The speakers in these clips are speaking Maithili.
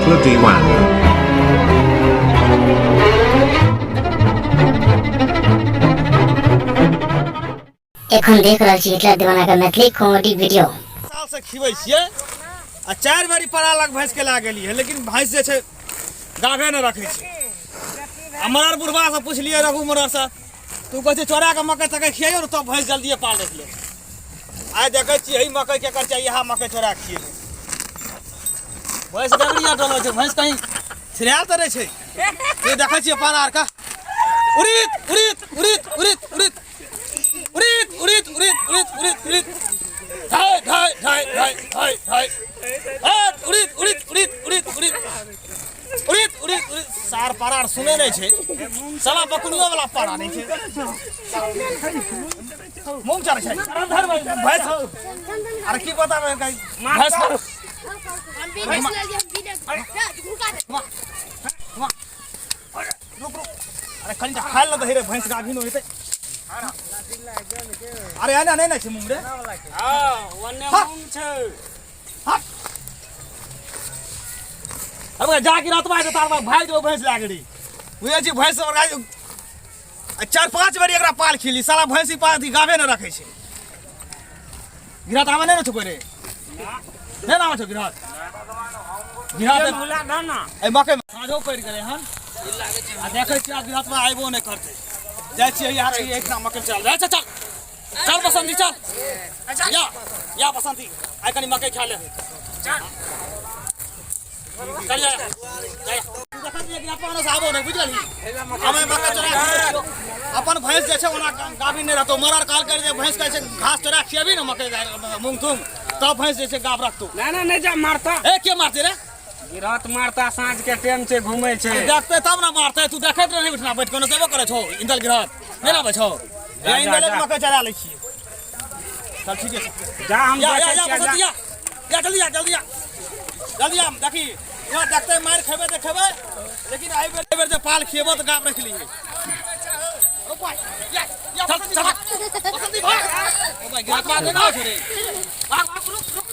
Hitler Deewana. एखन देख रहल छी हिटलर दीवाना के मैथिली कॉमेडी वीडियो। साल से खिबै छियै आ 4 बेरी पड़ा लग भैंस के लए गेलियै, लेकिन भैंस जे छै गाभे नहि रखै छै। आ मरर बुढ़बा से पुछलियै, रघु मरर से, तू कहै छै चोरा के मकई तकई खियाइयो ने तब भैंस जल्दिए पाल रख ले। आइ देखै छियै एहि मकई केकर चाही, इएह मकई चोरा के खियेबै। भैंस डगरी अटल छै, भैंस कहीं छिड़ायल तऽ नहि छै। से देखै छियै पारा आर के उड़ित उड़ित उड़ित उड़ित उड़ित उड़ित उड़ित उड़ित उड़ित उड़ित उड़ित ढाई ढाई ढाई ढाई ढाई ढाई उड़ित उड़ित उड़ित उड़ित उड़ित उड़ित उड़ित उड़ित। सार पारा आर सुनै नहि छै, साला बकुनियो वाला पारा नहि छै। मूंग चढ़ै छै भैंस। अरे की बताबै भैंस, रुक रुक, अरे कनि खाय लए दही रे, भैंस गाभिन होइतै। अरे एना नहि ने छै मूंग रे। हां, ओने मूंग छै। अरे जा कि रातवा के तार भाग जो भैंस लाग रही बुझै छी भैंस 4-5 बेर एकरा पाल खिली, साला भैंस ही पाल गाभे ने रखै छै। गिरहत आबै नहि ने छौ कोइ रे? नहि ने आबै छौ गिरहत? गिरहत एहि मकई साँझो पड़ि गेलै हन आ देखै छियै आब गिरहतवा आइबो नहि करतै। जाइ छियै यार एहिठाम मकई चल जाइ छै। चल चल बसंती चल, या या बसंती आइ कनि मकई खा ले। चल चल जा जा। अपन भैंस जे छै ओना गाभिन नहि रहतौ। मरर काल कर जे भैंस कहै छै घास चोरा खिएबी ने मकई मूंग तूंग, तब भैंस जे छै गाभ रखतौ। नहीं नहीं नहीं जा मारता। ए के मारते रे? गिरहत मारता, साँझ के टाइम छै घूमै छै। देखते तब ना मारते। तू देखैत रही उठना बैठ कोनो सेबो करै छौ। इंदल गिरहत नहि आबै छौ? जा, इंदल जा। मकई चरा लै छियै। चल ठीक छै। जा हम या या देखै या छियै, बसंती जा। या या जल्दी या जल्दी या जल्दी आ। देखी यहाँ देखते मारि खेबै तऽ खेबै, लेकिन एहि बेर एहि बेर जे पाल खिएबो तऽ गाप रखि लिहे। चल चल बसंती भाग। ओ भाई गिरहत बात नहि छै रे। भाग भाग रुक रुक,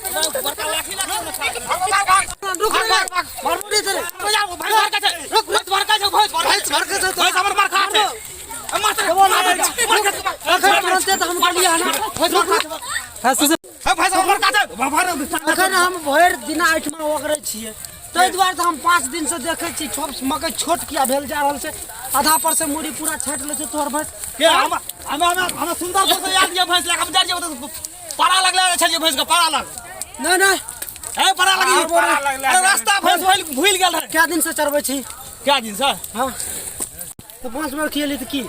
बड़का लाठी लाठी ने छाड़। भाग भाग रुक भाग भाग भाग। मारबो रे तेरे। जाओ भैंस मार के छै। रुक रुक, बड़का छै भैंस, भैंस बड़का छै। भैंस हमर मार खा छै। मार मार। अखन तुरंते तऽ हम गेलियै हन। भैंस मार खा छै। भैंस हमर मार खा छै। अखन हम भरि दिना एहिठमा ओगरै छियै, ताहि दुआरे तऽ हम 5 दिन से देखै छी छोट मकई छोट किया भेल जा रहल छै। आधा पर से मुड़ी पूरा छाटि लै छै तोहर भैंस। के हम हम हम हम सुंदर से याद दिया भैंस लगा हम जाइ छियै तऽ पारा लगले छलियै भैंस के पारा लग। नहि नहि ए पारा लगी। पारा लगले। अरे रास्ता भैंस भूल गेल रहे। कए दिन से चरबै छी? कए दिन से? हाँ तऽ 5 बेर खियेली तऽ की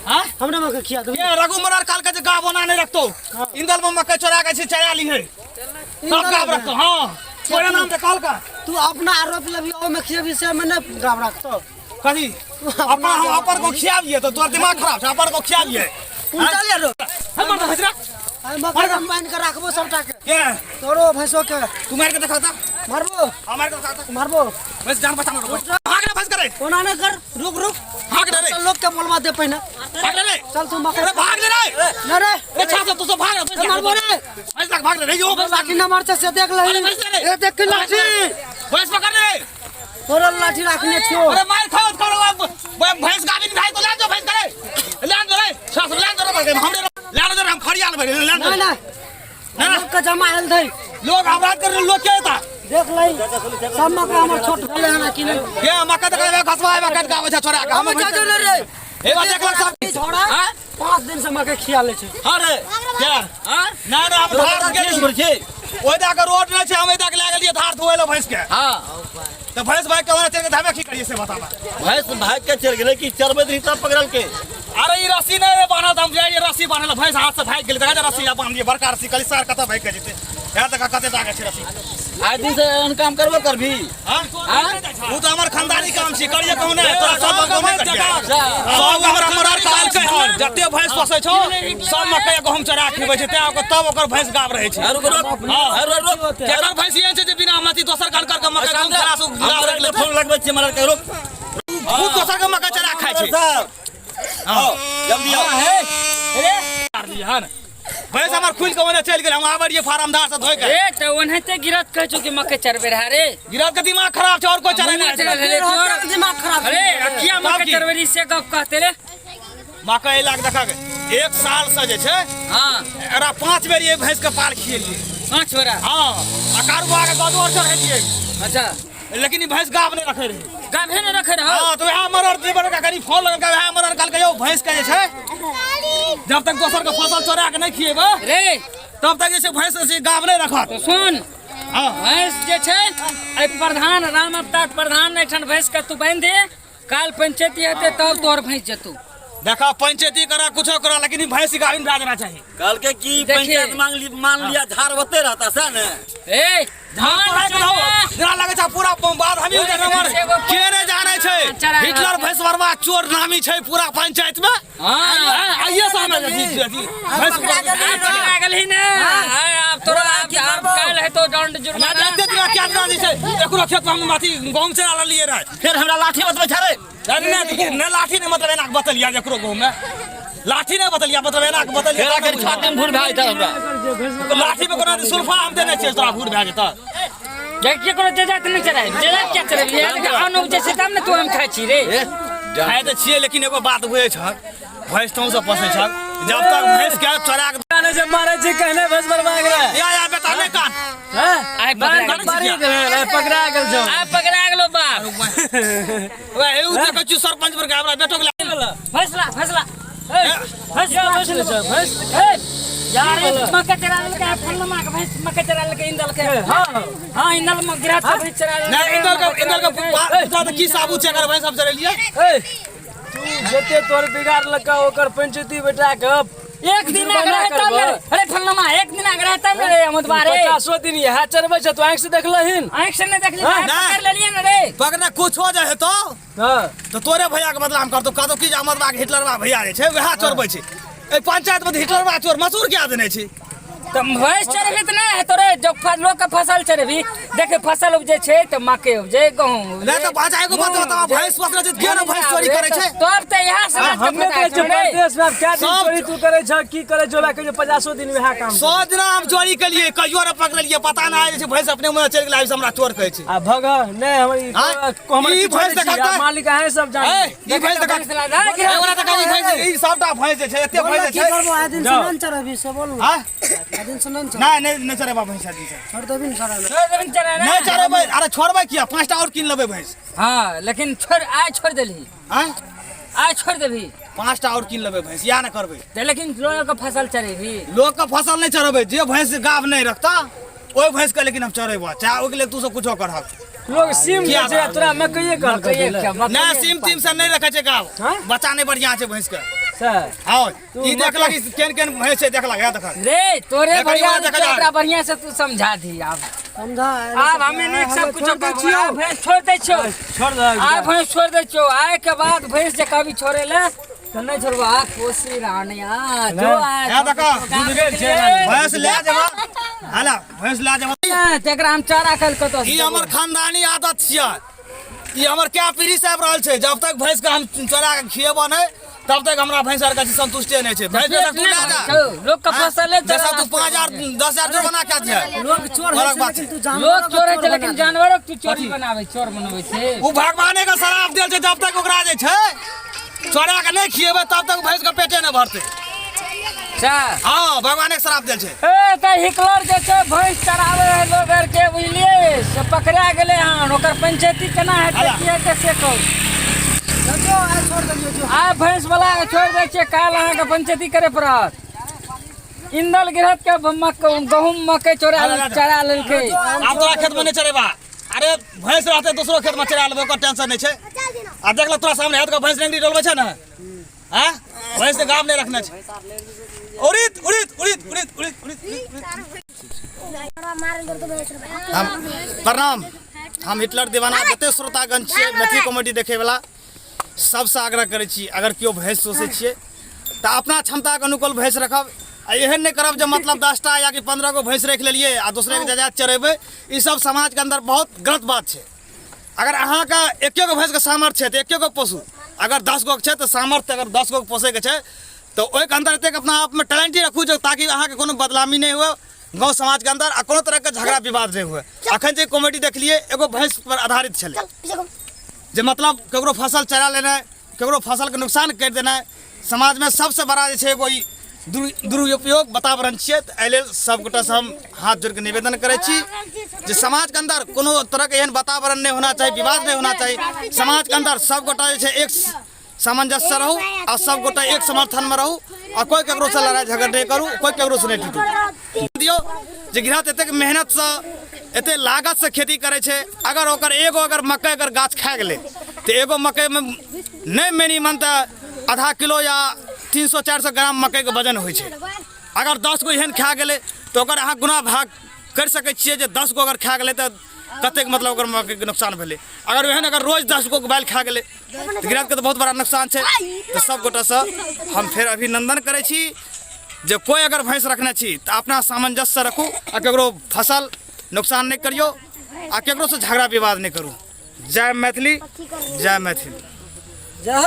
हाँ हमरे मकई खिया देबै? ये रघु मरर काल के जे गाव ओना नहि रखतौ। इंदल में मकई चोरा के छै चरा ली है तब गाव रखतौ। हाँ तोरे नाम से काल का तू अपना आरोप लेबी ओहिमे खियेबी से मे नहि गाव रखतौ। कथी अपना हम अपन को खियाबिए तो तोर दिमाग खराब छै। अपन को खियाबिए उल्टा ले रो। हम मार भैंसरा। आइ मकई हम बान्हि के राखबो सबटा के। के तोरो भैंसो के। तू मार के देखा ता। मारबो। हम मार के देखा ता। मारबो। भैंस जान बचाना रो। भाग रे भैंस करे। ओना नहि कर, रुक रुक। भाग रे। चल लोग के बोलबा दे पहिने। भाग रे। चल तू मकई। अरे भाग रे। नहीं रे। ए छा तू सब भाग रे भैंस। मारबो रे। भैंस लग भाग रे यो भैंस लाठी न मारते से देख लही। अरे भैंस रे। ए देख के लाठी। भैंस पकड़ रे। तोरा लाठी राखने छियो। अरे मार खाओ करो भैंस गाबिन भाई तो लान दो भैंस करे। लान दो रे छा सब लान दो रे हमरे लान दो रे हम फरियाल भरे लान दो। नहीं नहीं ना लोग के जमा आयल थई। लोग हमरा कर लोग के था देख लही सब मकई हमर छोट भेलै हन कि नहि। के मकई त कहबे घसवा मकई गाबै छै छोरा के हम जा ले रे। ए बात देख सब छोड़ा 5 दिन से मकई खिया ले छै। हां रे के हां ना ना हम धार गेल छै। ओइ दा के रोड नै छै, हम ओइ दा के लए गेलियै धार धोए ले भैंस के। हां त भैंस भाग के ओना चलि के धामे की करियै से बताबा। भैंस भाग के चलि गेलै कि चरबैत रही तब पकड़ल के? अरे ई रस्सी नै बान्हल त हम जाइए रस्सी बान्हल भैंस हाथ से भागि गेलै। देखा रस्सी बान्हलियै बड़का रस्सी कली सार कतऽ भागि के जेतै। यार देखा कते दागे छै रस्सी। आइ दिन से एहन काम करबो करबी? हां उ त हमर खानदानी काम छी, करिए कहू नै तोरा सब गम नै करिए। सब हमरा मरर काल के हन जते भैंस पोसै छौ सब मकई गहूम चरा खिबै छै तैं ओकर तब ओकर भैंस गाब रहै छै। रुक रुक। हां रुक रुक। केकर भैंस एहन छै जे बिना मति दोसर कान कर के मकई गहूम खरा से गाब रख ले। फोन लगबै छियै मरर के रुक। खूब दोसर के मकई चरा खाइ छै। हां जल्दी आओ। हे रे मार लियै हन। भैंस हमर खुलि के ओने चलि गेल, हम आबै रहियै फारम धार से धोइ के। ए त ओनाहिते गिरत कहै छौ कि मकई चरबे रहा रे। गिरत के दिमाग खराब छै, और कोई चरै मुँह नहि चरल हेले तोर। दिमाग खराब अरे किया तब मकई की? चरबे रही से गप कहते रे। मकई लाग देखा के 1 साल से जे छै हां एकरा 5 बेर ये भैंस के पाल खिएलियै। 5 बेरा? हां, आ कारुआ के गदोर चढ़ेलियै। अच्छा। लेकिन ई भैंस गाब नहि रखै रहै। गाभे नहि रखै रहौ? हां, तऽ वएह मरर देवर के कनी फोन लगल, वएह मरर कहलकै यौ भैंस के जे छै जब तक दोसर के फसल चोरा के नहि खिएबै रे तब तक जे छै भैंस से गाब नहि रखत। तो सुन, हां भैंस जे छै एहि प्रधान राम अवतार प्रधान एहिठाम भैंस के तू बान्हि दे, काल पंचायती हेतै तब तोहर भैंस जेतौ। देखा पंचायती करा कुछो करा, लेकिन ई भैंस गाभिन भए जाना चाही। कहलकै कि देखिए। पंचायत मांग ली, मान लिया झाड़ ओते रहता सह ने। ए झाड़ तोड़ाय के रहू, जेना लगै छै पूरा बात हमही उधर हमर के नहि जानै छै हिटलर भैंस बरवा चोर नामी छै पूरा पंचायत में। हां आइए से हमे भैंस पकड़ा गेलही ने। आब तोरा आब काल्हि हेतौ दंड ना जुर्माना। एते दिना क्या दिना जे छै एकरो खेत में हम अथी गहूम चरा लेलियै रहै। फेर हमरा लाठी बतबै छै रे। नहीं नहीं लाठी नहीं, मतलब एना के बतलिया एकरो गहूम में लाठी नहीं बतलिया, मतलब एना के बतलिया। फेर आके छाती में भूर भए जेतै हमरा। लाठी में कोनो सुल्फा हम देने छियै तोरा भूर भए जेतै। देख के कोनो जेजात नहीं चराय, जेजात क्या चराय? ये देख अन्न उपजै छै तब ने तू हम खाइ छी रे। खाइ तऽ छियै, लेकिन एगो बात बुझै छह, भैंस तों से पोसै छह, जब तक भैंस के चरा के जाने जे मारे छी कहने भैंस बरबा गेलै। या या बेटा नहीं कान। हैं? आइ पकड़ा गेल। मारी गेलै, पकड़ा गेल छौ। आइ पकड़ा गेलो बाप। वएह उ देखै छियौ सरपंच पर के हमरा बेटो के ला। फैसला फैसला। भैंस भैंस छौ, भैंस। यार मक्का चरा लेलकै, फल्लामा के भैंस मक्का चरा लेलकै, इंदल के। हां हां, इंदल में गिरा के भैंस चरा लेलकै। नहीं, इंदल के पूछा तऽ की साबुत छै एकर भैंस हम चरेलियै? ए तू जते तोर बिगाड़ लका ओकर पंचायती बेटा के एक दिन अगर है तब ने अरे फल्लामा एक दिन अगर है तब ने रे अमदवा रे। 50 दिन यह चरबै छै, तू आंखि से देखलहिन? आंखि से नहीं देखली, पकड़ लेलियै ने रे। पकड़ने कुछ हो जाए तो हां तो तोरे भैया के बदला हम करतो, कहतो की जे अमदवा के हिटलरवा भैया जे छै वएह चोरबै छै। एहि पंचायत में हिटलरवा चोर मसूर क्या देने छै? तो भैंस चरबी तऽ नहि हेतौ रे, जब लोक के फसल चरबी देखे फसल उपजै छै तऽ मकई उपजै, गहूम उपजै। नहि तऽ अच्छा एगो बात बताउ, भैंस पोसने छै किया ने भैंस चोरी करै छै? तब तऽ इएह समाज के हमे पता कहै छियै छौ रे। परदेश में आब क्या दिन चोरी तू करै छह, की करै छौ, ओकरा कहै छै 50 दिन वएह काम। 100 दिना हम चोरी केलियै, कहियो नहि पकड़लियै, पता नहि जे छै भैंस अपने मुँहे चलि गेलै, आबि से हमरा चोर कहै छै। आ भग नहि हमर ई हमर ई किछो भैंस नहि छी, देखा आ मालिक अहें सब जानै। ई भैंस देखा, ओकरा देखा, ई भैंस, ई सबटा भैंस जे छै, एते भैंस जे की छै। करबो आइ दिन से नन चरबी से बोल। आँय? आइ दिन से नन चरबी। नहि नहि नहि चरेबा भैंस आइ दिन से। छोड़ देबी ने चराबै। छोड़ देबी ने चराबै। नहि चरेबै, अरे छोड़बै किया, 5टा और कीन लेबै भैंस। हां, लेकिन छोड़ आइ छोड़ देलही। आँय? आइ छोड़ देबही। 5टा और कीन लेबै भैंस, इएह ने करबै। तऽ लेकिन लोक के फसल चरेबही। लोक के फसल नहि चरेबै, जे भैंस गाभ नहि रखता ओहि भैंस के लेकिन हम चरेबो, चाहे ओहिके लेल तू सब कुछो करहक। लोग सीम दै छै, तोरा मकइए कहलकै। नहि, सीम तीम से नहि रखै छै गाभ, बच्चा नहि बढ़िया छै भैंस के। हँ, ई देखलक ई केहन केहन भैंस छै, देखलक, इएह देखलक रे तोरे देखल, भैया ई देखल। ओकरा बढ़िया से तू समझा दी आब। समझा आब हमे नीक सब कुछो कहबो, आब भैंस छोड़ दै छियौ, छोड़ दे आब भैंस छोड़ दै छियौ। आइ के बाद भैंस जे कभी छोड़े ले तऽ नहि छोड़बो। आ कोसी रानिया जो आ इएह देखो, भैंस ले जेबा, हला भैंस ले जेबा। तेकरा हम चारा काल्हि कतऽ ई हमर खानदानी आदत छियै, ई हमर क्या पीढ़ी से आबि रहल छै। जब तक भैंस के हम चोरा के खिएबो नहि तब तक हमरा भैंस आर के संतुष्टि नहि छै। भैंस तू ले जा, लोक के फसल है, जैसा तू 5000 10000 जुर्माना क्या दिया। लोग चोर है लेकिन तू जानवर लोक चोर है, लेकिन जानवरों तू चोरी बनाबै, चोर बनबै छै। उ भगवाने के श्राप देल छै, जब तक ओकरा जे छै चोरा के नहि खिएबै तब तक भैंस के पेटे नहि भरतै। हाँ, भगवाने के श्राप देल छै। ए तऽ हिटलर जे छै भैंस चराबै है लोग आर के, बुझलियै, से पकड़ा गेलै हन। ओकर पंचायती केना हेतै की हेतै से कहू। आइ भैंस वाला के छोड़ि दै छियै, काल्हि अहाँके पंचायती करे पड़त। इंदल गिरहत के गहूम मकई चोरा चरा लेलकै। आब तोरा खेत में नहि चरेबा, अरे भैंस रहतै दोसरो खेत में चरा लेबै, ओकर टेंशन नहि छै। आ देख ले तोरा सामने हाथ के भैंस रेंगड़ी डोलबै छै ने, आँय भैंस के गाम नहि रखने छै। उड़ित उड़ित उड़ित उड़ित उड़ित उड़ित। हम प्रणाम, हम हिटलर दीवाना। जते श्रोतागण छियै मैथिली कॉमेडी देखैवला सबसँ आग्रह करै छी, अगर केओ भैंस सोचै छियै तऽ अपना क्षमताके अनुकूल भैंस रखब। आ एहन नहि करब जे मतलब 10टा या कि 15 गो भैंस राखि लेलियै आ दोसरेके जायदाद चरेबै। ई सब समाजके अन्दर बहुत गलत बात छै। अगर अहाँके एके गो भैंसके सामर्थ्य छै तऽ एके गो पोसू, अगर 10 गो छै तऽ सामर्थ्य अगर 10 गो पोसैके छै तऽ ओहिके अन्दर एतेक अपना आपमे टैलेंट ही रखू जे ताकि अहाँके कोनो बदनामी नहि हुए गाँव समाजके अन्दर आ कोनो तरहके झगड़ा विवाद नहि हुए। अखन जे कॉमेडी देखलियै एगो भैंस पर आधारित छलै, जे मतलब ककरो फसल चरा लेनाइ, ककरो फसलके नुकसान करि देनाइ समाजमे सबसँ बड़ा जे छै एगो ई दुरुपयोग वातावरण छियै। तऽ एहि लेल सबगोटासँ हम हाथ जोड़िके निवेदन करै छी जे समाजके अन्दर कोनो तरहके एहन वातावरण नहि होना चाही, विवाद नहि होना चाही। समाजके अन्दर सबगोटा जे छै एक सामंजस्य रहू आ सबगोटा एक समर्थनमे रहू आ कोइ ककरोसँ लड़ाइ झगड़ नहि करू, कोइ ककरोसँ नहि टूटू। दियौ जे गृहस्थ एतेक मेहनतसँ एतेक लागतसँ खेती करै छै, अगर ओकर एगो अगर मकइ अगर गाछ खा गेलै तऽ एगो मकइमे नहि मिनिमम तऽ आधा किलो या 300-400 ग्राम मकइके वजन होइ छै। अगर 10 गो एहन खा गेलै तऽ ओकर अहाँ गुना भाग करि सकै छियै जे 10 गो अगर खा गेलै तऽ कतेक मतलब ओकर मकइके नुकसान भेलै। अगर एहन अगर रोज 10 गो बालि खा गेलै तऽ गृहस्थके तऽ बहुत बड़ा नुकसान छै। तऽ सब गोटासँ हम फेर अभिनंदन करै छी जे कोइ अगर भैंस रखने छी तऽ अपना सामंजस्यसँ रखू आ ककरो फसल नुकसान नहि करियौ आ ककरोसँ झगड़ा विवाद नहि करू। जय मैथिली, जय मैथिल। जय।